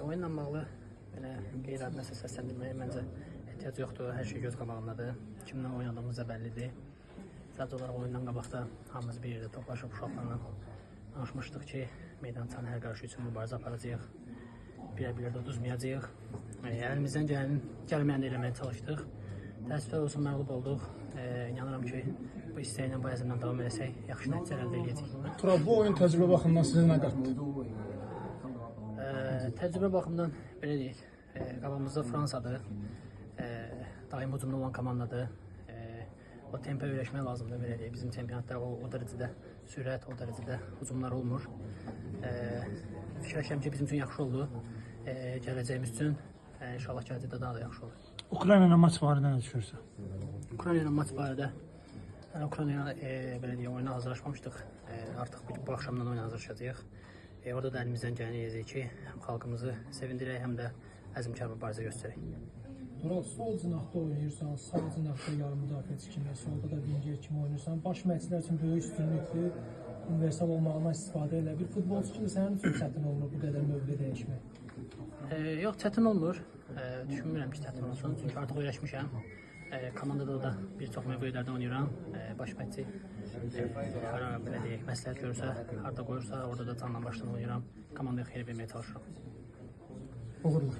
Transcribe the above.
Oyunla bağlı belə qeyri-adi nəsə səsləndirməyə məncə ehtiyac yoxdur. Hər şey göz qabağındadır. Kimlə oynadığımız da bəllidir. Sadəcə olaraq oyundan qabaqda hamımız bir yerdə toplaşıb uşaqlarla danışmışdıq ki, meydançanın hər qarşı üçün mübarizə aparacağıq. Birə-birə də uduzmayacağıq. Əlimizdən gələn, gəlməyəni də eləməyə çalışdıq. Təəssüflər olsun məğlub olduq. İnanıram ki, bu istəklə, bu əzmlə davam eləsək, yaxşı nəticə əldə edəcəyik. Tural, bu oyun təcrübə baxımından sizə nə qatdı? Təcrübə baxımından belə deyək, qabağımızda Fransadır. Daim hücumda olan komandadır. O tempə öyrəşmək lazımdır, belə deyək. Bizim çempionatda o dərəcədə sürət, o dərəcədə hücumlar olmur. Fikirləşirəm ki, bizim üçün yaxşı oldu. Gələcəyimiz üçün inşallah gələcəkdə daha da yaxşı olur. Ukrayna ilə maç barədə nə düşünürsən? Ukrayna ilə maç barədə hələ Ukrayna belə deyək, oyuna hazırlaşmamışdıq. Artıq bu axşamdan oyuna hazırlaşacağıq. Orada da əlimizdən gələni edəcəyik ki, həm xalqımızı sevindirək, həm də əzmkar mübarizə göstərək. Tural, sol cinahda oynayırsan, sağ cinahda yarım müdafiəçi kimi, solda da winger kimi oynayırsan. Baş məşqçilər üçün böyük üstünlükdür. Universal olmağından istifadə elə. Bir futbolçu kimi sənin üçün çətin olmur bu qədər mövqe dəyişmək. Yox, çətin olmur. Düşünmürəm ki, çətin olsun. Çünki artıq öyrəşmişəm. Komandada da bir çox mövqelərdə oynayıram. Baş məşqçi hara belə deyək, məsləhət görürsə, harda qoyursa, orada da canla başla oynayıram. Komandaya xeyir verməyə çalışıram. Uğurlar.